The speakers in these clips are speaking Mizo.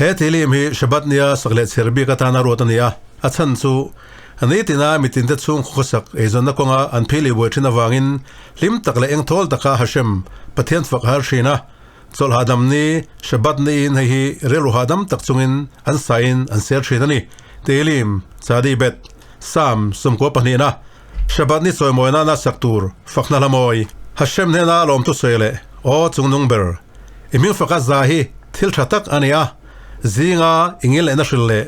He Tehillim hi Shabbat nia sak leh chher bik atana ruat a ni a, a chhan chu nitina mitinte chhung khawsak eizawnna kawnga an phili buai thin avangin hlim tak leh engthawl taka Hashem, Pathian fak har thin a, chawlh hahdam ni, Shabbat niin hei hi rilru hahdam tak chungin an sain an sel thin a ni. Tehillim, Tzadi Bet, Psalm 12 na, Shabbat ni chawimawi nana sak tur fakna hla mawi. Hashem hnena lawmthu sawi leh Aw chungnung ber, i hming faka za hi thil tha tak a ni a, zinga i ngil lehna hrilh leh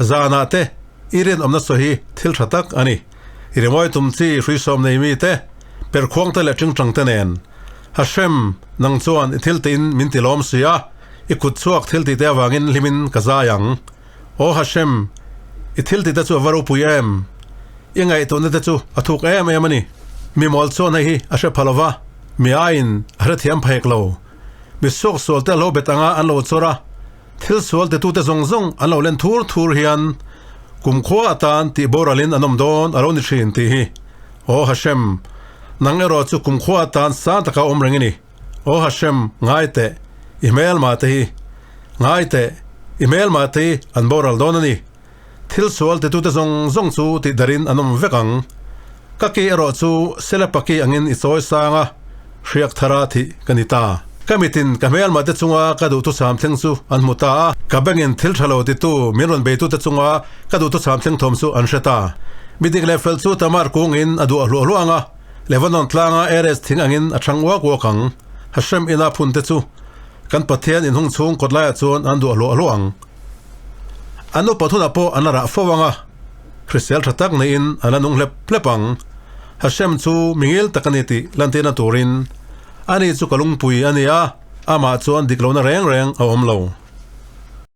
zanah te i rinawmna sawi hi thil tha tak a ni. I rimawi tum chi hruisawm nei mi te, perkhuang te leh tingtang te nen. Hashem, nang chuan i thil tiin min ti lawm si a, i kut chhuak thil tih te avangin hlimin ka zai ang. Aw Hashem, i thil tih te chu a va ropui em? I ngaihtuahna te chu a thuk em em a ni. Mi mawl chuan hei hi a hre pha lo va, mi aiin a hrethiam phek lo. Mi suaksual te lo bet anga an lo chawr a, thil sual titute zawng zawng an lo len thur thur hian kumkhua atan tih boralin an awm dawn a lo ni thin tih hi. Aw Hashem, nang erawh chu kumkhua atan sang taka awm reng i ni. Aw Hashem, ngai teh, i hmelma te hi. Ngai teh, i hmelma te hi an boral dawn a ni. Thil sual titute zawng zawng chu tih darin an awm vek ang. Ka ki erawh chu Selepa ki angin i chawi sang a, hriak thara thih ka ni ta. Ka mitin ka hmelma te chunga ka duhthusam thleng chu an hmu ta a, ka bengin thil tha lo titu min rawn beitute chunga ka duhthusam thleng thawm chu an hre ta. Mi dik leh fel chu Tamar kungin a duah hluah hluah ang a, Lebanon tlanga Eres thing angin a chhang uak uak ang. Hashem ina phunte chu kan Pathian inhung chhung kawtlaiah chuan an duah hluah hluah ang. An upa thunah pawh an la rah fo ang a, hrisel tha tak neiin an la nung hlep hlep ang. Hashem chu mingil tak a ni tih lantirna turin ani chu ka lungpui a ni a, amah chuan dik lohna reng reng a awm lo.